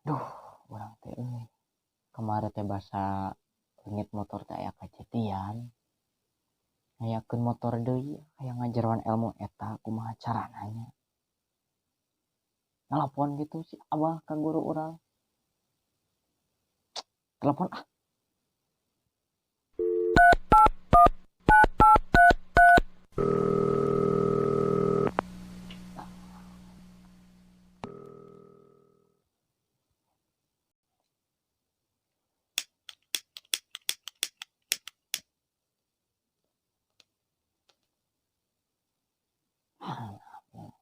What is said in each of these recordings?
Duh, urang teh euy. Kamari teh basa leungit motor teh aya kajadian. Ngayakeun motor deui hayang ngajaroan ilmu eta kumaha carana nya. Nalapon gitu si Abah ka guru urang. Telepon ah.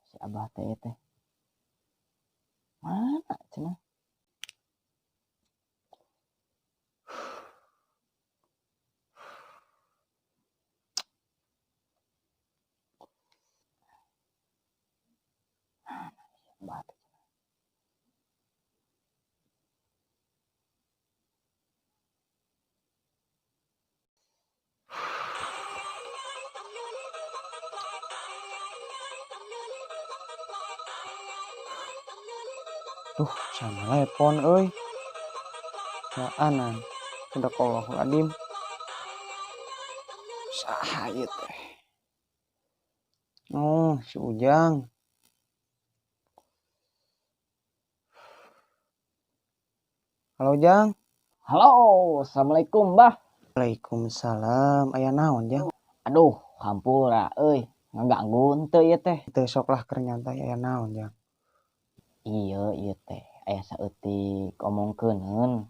Si Abah teh teh. Mana cenah? Mana si Abah teh cenah? Duh, sama telepon euy. Laanan. Sadaqallahul adzim. Saha ieu teh? Oh, si Ujang. Halo, Jang. Halo, assalamualaikum, Bah. Waalaikumsalam. Aya naon, Jang? Aduh, hampura euy, ngaganggu henteu ieu teh. Teu sok lah keur nyantai aya naon, Jang? Iya, ieu teh aya saeutik omongkeuneun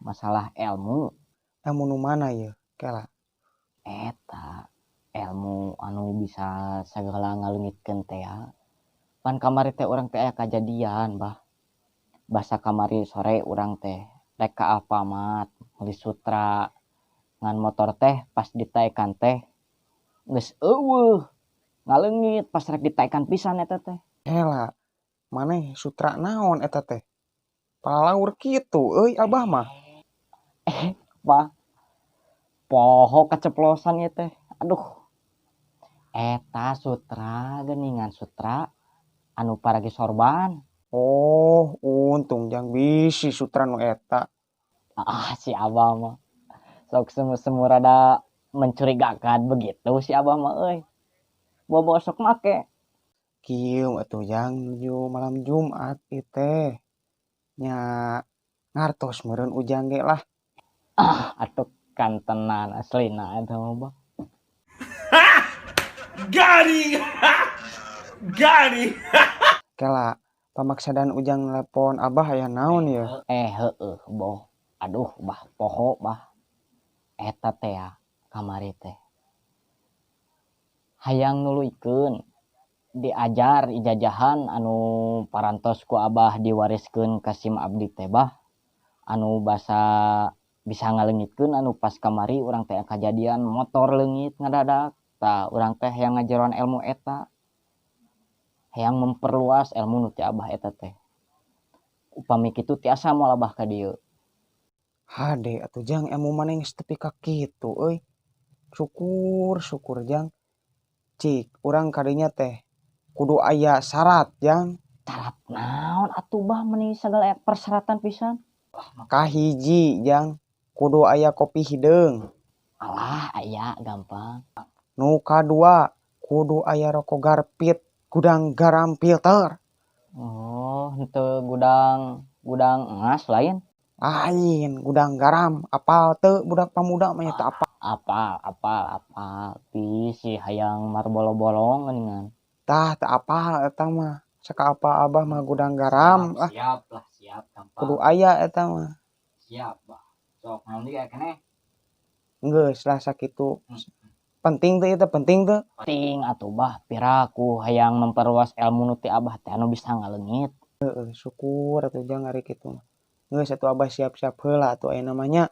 masalah ilmu. Ilmu nu mana ieu? Kela. Eta ilmu anu bisa sagala ngaleungitkeun teh ya. Pan kamari teh urang teh aya kajadian, Bah. Basa kamari sore urang teh rek ka Alfamart meuli sutra ngan motor teh pas ditaekan teh geus eueuh ngaleungit pas rek ditaekan pisan eta teh. Hela, maneh sutra naon eta teh? Palaur kitu euy Abah mah. Bah. Poho keceplosan ieu teh. Aduh. Eta sutra geuningan sutra anu paragi sorban. Oh, untung jang bisi sutra nu eta. Ah, si Abah mah. Sok semu-semu rada mencurigakan begitu si Abah mah euy. Bobo sok make. Kieu atuh jang nuju malam Jumat ieu teh. Nya ngartos meureun Ujang ge lah. Ah, atuh kantenan aslina eta mah, Bah. Got him! Got him! Kela, pamaksadan Ujang nelpon Abah aya naon ya? Heueuh, boh. Aduh, Bah, poho, Bah. Eta teh ya, kamari teh. Hayang nuluykeun diajar ijajahan anu parantos ku Abah diwariskeun ka sim abdi teh, Bah. Anu basa bisa ngaleungitkeun anu pas kamari urang teh kajadian motor leungit ngadadak. Tah urang teh hayang ngajaroan ilmu eta. Hayang memperluas ilmu nu ti Abah eta teh. Upami kitu tiasa moal Abah ka dieu. Hade atuh Jang ilmu maneh geus tepi ka kitu euy. Syukur syukur Jang. Cik, urang kadinya teh kudu aya syarat Jang. Syarat naon atuh Bah meuni sagala aya persyaratan pisan? Kahiji Jang, kudu aya kopi hideung. Alah aya gampang. Nu kadua kudu aya rokok garpit gudang garam filter. Oh, henteu gudang emas lain? Lain, gudang garam. Apal teu budak pamuda mah nya teu apal. Apal, apal, apal. Bisi hayang marbolo-bolong geuningan. Tah, teu apal eta mah. Saka apa Abah mah gudang garam. Siap, ah. siap lah, siap gampang. Kudu aya eta mah. Siap, Bah. Sok naon deui aya keneh? Geus lah sakitu. Penting teu ieu teh, penting teu? Penting atuh Bah, piraku hayang memperluas ilmu nu ti Abah teh anu bisa ngaleungit. Heeh, syukur atuh Jang ari kitu mah. Geus atuh Abah siap-siap heula atuh aya namanya.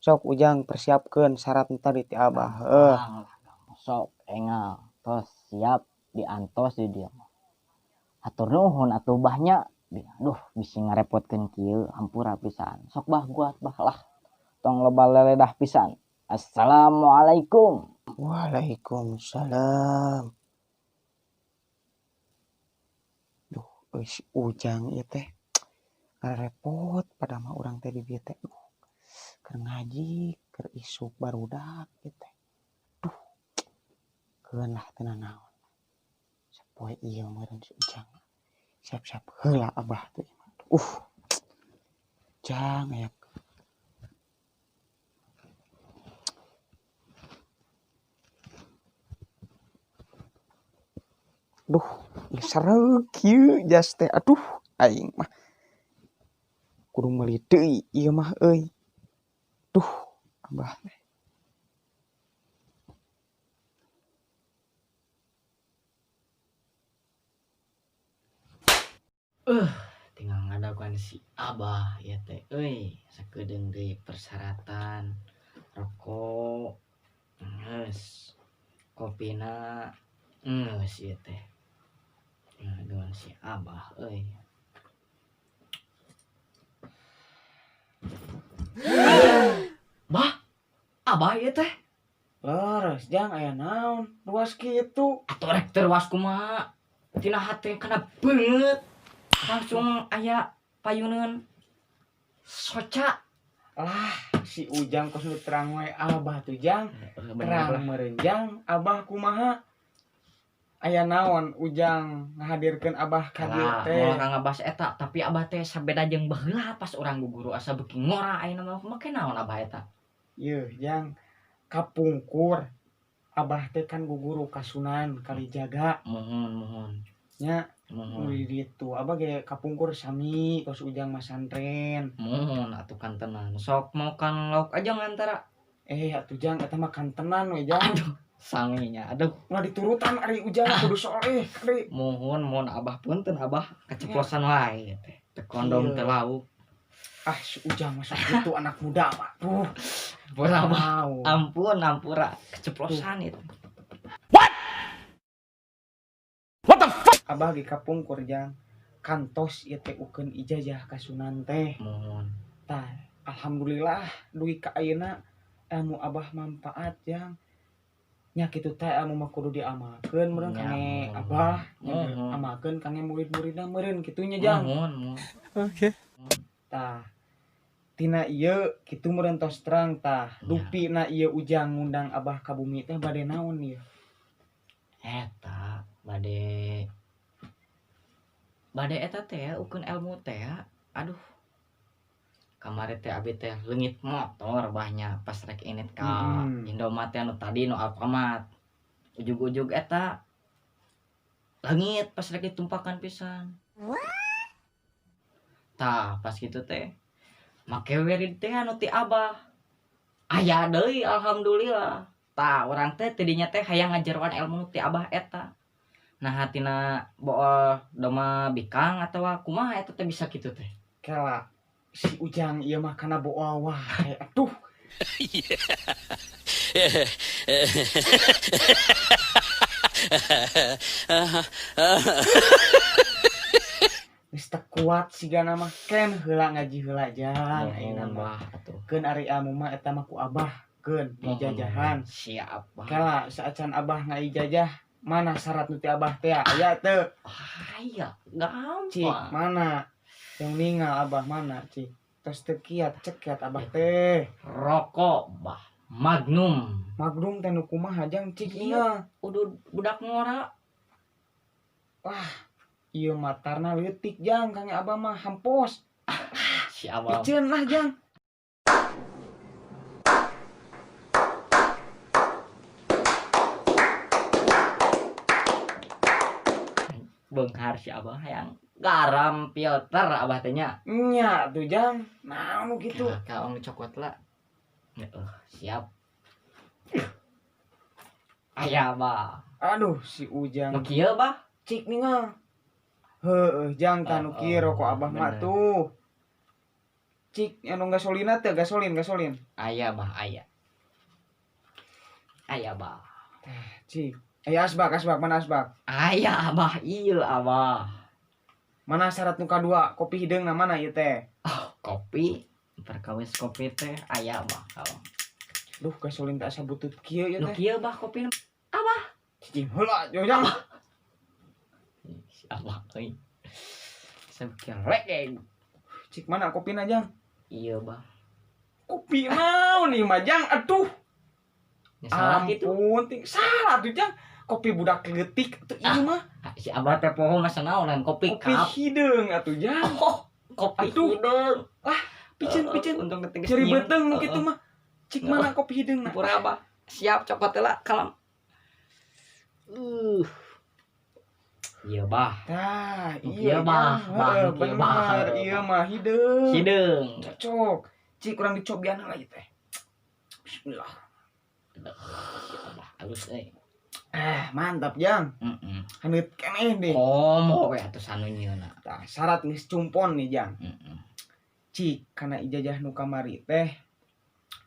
Sok Ujang persiapkeun syarat nu tadi ti Abah. Heuh. Sok engal tos siap diantos di dieu mah. Hatur nuhun atuh Bah nya. Aduh bisi ngarepotkeun kieu hampura pisan. Sok Bah guat Bah lah. Tong loba leledah pisan. Assalamualaikum. Waalaikumsalam. Duh, euy si Ujang ieu teh. Repot pada mah urang teh di dieu teh. Keur ngaji, keur isuk barudak ieu teh. Duh. Keun lah teu nanaon. Sapoe ieu meureun si Ujang. Siap-siap heula abah teh. Jang aya. Duh, sereuk kieu jas teh. Aduh, aing mah kudu meuli deui ieu mah euy. Duh, abah teh. Tinggal ngadaguan si abah ya teh euy, sakedeung deui persyaratan rokok geus, kopina geus ieu teh. Ngadaguan si abah euy. Bah, abah ieu teh. Leres jang aya naon luas kitu. Atuh rek teu ruas kumaha? Tina hate kana beungeut. Langsung aya payuneun soca. Lah, si Ujang kos nu terang wae abah tuh jang. Terang meureun jang, abah kumaha? Aya naon Ujang ngahadirkeun abah ka dieu teh? Moal urang ngabahas eta, tapi abah teh sabeda jeung baheula pas urang guguru asa beuki ngora ayeuna mah make naon abah eta? Yeuh jang, kapungkur abah teh kan guguru ka Sunan Kalijaga. Muhun muhun. Nya muhun. Di ditu abah ge kapungkur sami kos Ujang masantren. Muhun atuh kantenan. Sok mau kan lauk aja ngantara. Atuh jang eta mah kantenan we jang. Aduh, sanginya aduh. Ulah diturutan ari Ujang kudu soleh ari. Muhun muhun abah punten abah keceplosan wae teh. Teu kondom teu lauk. Ah si Ujang masuk gitu anak muda mah. Duh. Ampura abah. Ampun ampura keceplosan itu. What? What the fuck? Abah ge kapungkur jang kantos ieu teh ukeun ijazah ka Sunan teh. Muhun. Tah, alhamdulillah dugi ka ayeuna ilmu abah manfaat jang. Nya kitu teh ilmu mah kudu diamalkeun meureun kange abah, amalkeun kange murid-muridna meureun kitu nya jang. Muhun. Oke. Tah, tina ieu kitu meureun tos terang tah. Dupina ieu Ujang ngundang abah ka bumi teh bade naon ieu? Eta bade eta teh ukeun ilmu teh. Aduh. Kamari teh abi teh leungit motor bahnya pas rek init ka Indomaret anu tadi nu Alfamart. Ujug-ujug eta leungit pas rek ditumpakan pisan. Tah pas kitu teh make wirid teh anu ti abah. Aya deui alhamdulillah. Tah urang teh tidinya teh hayang ngajaroan ilmu ti abah eta. Nah hatina bool doma bikang atawa kumaha eta teh bisa kitu teh. Kela si Ujang ieu mah kana bool wae. Aduh. Geus teu kuat sigana mah ken heula ngaji heula jang ayeuna mah. Keun ari ilmu mah eta mah ku abah keun dijajahan. Siap bah. Kela saacan abah ngaijajah mana syarat nu ti abah teh aya teu? Aya, gampang. Cik, mana? Yang ningal abah mana, cik? Tos teu kiat cekiat abah teh. Rokok bah Magnum. Magnum teh nu kumaha jang cik ningal? Udah budak ngora. Wah, ieu matarna leutik jang kange abah mah hampos. Si abah. Piceun lah jang. Beunghar si abah hayang garam filter abah teh nya. Nya tuh jang. Naon nu kitu? Kaong cokot lah. Heeh, siap. Aya abah. Aduh si Ujang. Nu kieu bah? Cik ningal. Heueuh jang tah nu kieu rokok abah mah tuh. Cik anu gasolina teh gasolin gasolin. Aya bah aya. Aya bah. Tah cik. Aya asbak asbak mana asbak? Aya abah ieu abah. Mana syarat nu kadua kopi hideungna mana ieu teh? Oh, kopi perkawis kopi teh aya abah kalau. Duh gasolin teh asa butut kieu ieu teh. Nu kieu bah kopi abah. Cicing heula jang. Si abah euy. Sabeuki regeng. Cik mana kopina, Jang? Iya, Bah. Kopi naon nih mah, Jang? Aduh. Ya, salah gitu. Ampun, ting salah tuh, Jang. Kopi budak leutik atuh ieu mah. Si Abah teh poho masa naon kopi Kopi cup. Hideung atuh, Jang. Oh, kopi Aduh. hideung. Ah, piceun piceun. Untung ketinggian. Ceri beuteung nu kitu mah. Cik mana kopi hideung na? Pura, Abah. Siap cokot heula kalem. Iya, Bah. Tah, Nu iya, kieu, Bah. Jang. Bah, Heeh, nu kieu, Bah. bener. Ieu mah hideung. Hideung. Cocok. Cik kurang dicobian lah ieu teh. Bismillah. Si Abah halus euy. Eh, mantap, Jang. Heeh. Haneut keneh deh. Komo we atuh anu nyieunna. Tah, syarat geus cumpon nih, Jang. Heeh. Cik, kana ijazah nu kamari teh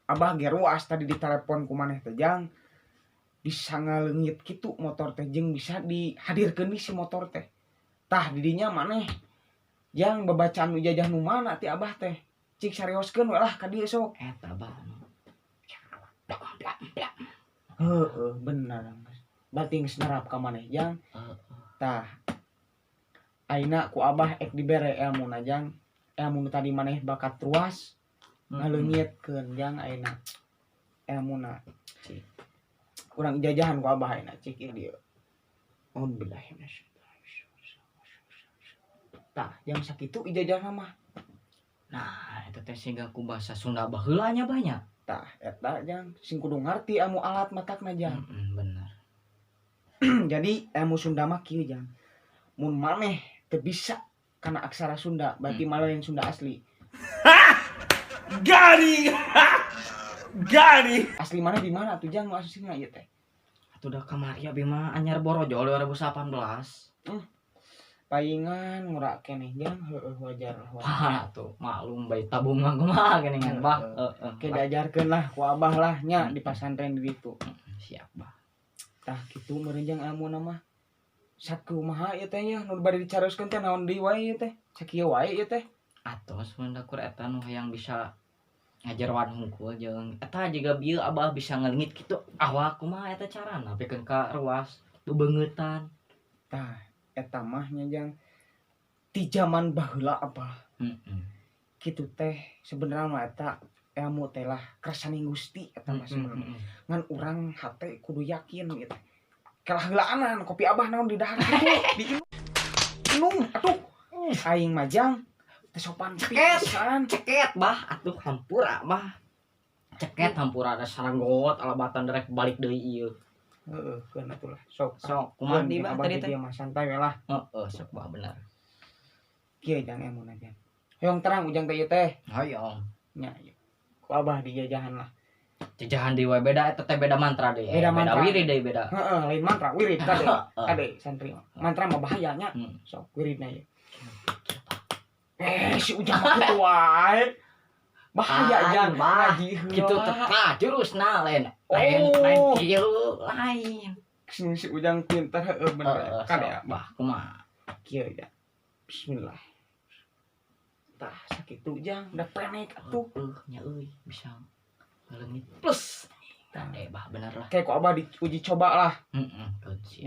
Abah ge ruas tadi ditelepon ku maneh teh, Jang. Bisa ngaleungit kitu motor teh jeung bisa dihadirkeun di si motor teh. Tah, didinya maneh Jang babacaan ijazah nu mana ti Abah teh. Cik sarioskeun we lah ka dieu sok. Eta, Bah. Blak blak blak. Heeh, bener. Berarti geus nerap ka maneh, Jang. Heeh. Tah. Ayeuna ku Abah ek dibere elmuna, Jang. Elmu nu tadi maneh bakat ruas ngaleungitkeun, Jang, ayeuna elmuna. Cik. Urang ijajahan ku Abah ayeuna, cik ieu dieu. Auzubillahi minasyaitonir. Tah, jang sakitu ijazahna mah. Nah, eta teh siga ku bahasa Sunda baheula nya banyak. Tah, eta, Jang, sing kudu ngarti ilmu alat matakna, Jang. Heeh, bener. Jadi ilmu Sunda mah kieu, Jang. Mun maneh teu bisa kana aksara Sunda, berarti malah yang Sunda asli. Got him! Got him! Asli mana di mana tuh, Jang, nu aslinya ieu teh? Atuh da kamari abi mah anyar borojol 2018. Paingan ngura keneh, Jang, heueuh wajar. Wajar. Wah, tuh maklum bae tabungan kumaha geuningan, Bah. Heeh. Oke, diajarkeun lah ku Abah lah nya di pasantren di ditu. Siap, Bah. Tah, kitu meureun, Jang, ilmuna mah. Sakumaha ieu teh nya nu bade dicarioskeun teh naon deui wae ieu teh? Sakieu wae ieu teh. Atos mun kur eta nu hayang bisa ngajarwan hungkul jeung eta jiga bieu Abah bisa ngaleungit kitu awak kumaha eta carana pikeun ka ruas bebeungeutan. Tah, eta mah nya, Jang, ti zaman baheula Abah. Kitu teh sebenarnya mah eta ilmu teh lah kersaning Gusti eta mah sebenarnya. Ngan urang hate kudu yakin gitu. Kalah heulaanan kopi Abah naon di dahar kitu diinum atuh. Aing mah, Jang, teh sopan Ceket. pisan. Ceket, Bah, atuh hampura, Bah. Ceket hampura ada saranggot alabatan direk balik deui ieu. Heeh, keun atuh lah. Sok. Sok kumaha deui, Bah, Abah tadi di teh? dieu mah santai we lah. Heeh, sok, Bah, bener. Kieu, Jang, elmuna, Jang. Hoyong terang ujang teh ieu teh. Hoyong. Nya ieu. Ku Abah dijajahan lah. Jajahan deui we beda eta teh beda mantra deui. Beda mantra. Beda wirid deui beda. Heeh, lain mantra, wirid kade. Kade santri mah. Mantra mah bahaya nya. Sok wiridna ieu. Eh, si ujang mah kitu wae. Bahaya, Lain, Jang, Bah. ngaji heula. Kitu teh jurusna lain. Lain Oh. lain kieu lain. Si, si ujang pintar heeh bener. Heeh, Kade sok, Bah, kumaha? Kieu ya. Bismillah. Tah, sakitu, Jang, udah penek atuh. Heuh, nya euy bisa ngaleungit plus. Kade, Bah, bener lah. Kayak ku Abah diuji coba lah Heeh,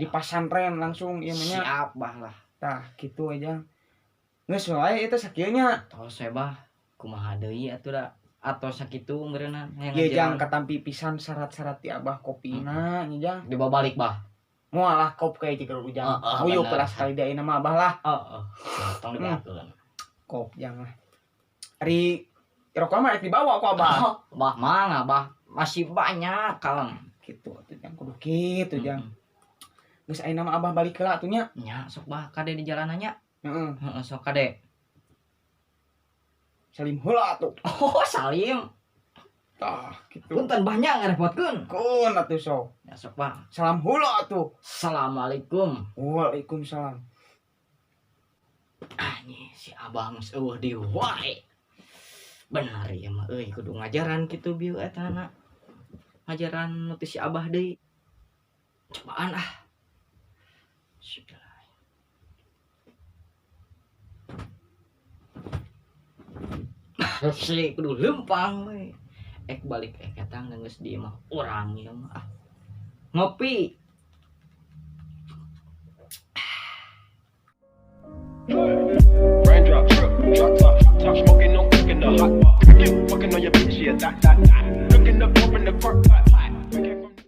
di siap. pasantren langsung ieu mah nya. Siap, Bah lah. Tah, kitu we, Jang. Geus wae itu sakieu nya. Tos we, Bah. Kumaha deui atuh da atau sakitu meureunna hayang Ieu, Jang, ngajaran. katampi pisan syarat-syarat ti Abah kopina nya, Jang. Dibawa balik, Bah. Moal lah kop kayak jika ujang. Heeh, Uyup bener. lah sekali deui nama Abah lah. Heeh. Tong dibawakeun. Kop, Jang lah. Ari rokok mah rek dibawa ku Abah. Bah, mangga, Bah. Masih banyak kalem. Kitu atuh, Jang, kudu kitu, Jang. Geus ayeuna mah Abah balik heula atuh nya. Nya sok, Bah, kade di jalanannya. Heeh. Heeh, sok kade. Salim heula atuh. Oh, salim. Tah, kitu. Punten banyak ngarepotkeun. Keun atuh sok. Ya sok, Bah. Salam heula atuh. Assalamualaikum. Waalaikumsalam. Ah, nih si Abah geus eueuh di wae. Bener ya mah euy kudu ngajaran kitu bieu eta na. Ngajaran nu ti si Abah deui. Cobaan ah. Bismillah. Si kudu lempang we. Ek balik ek eta geus di imah urang ieu mah ah. Ngopi. Raindrop, drop top, top smoke. be a dot dot dot. Looking up, open the park pot pot.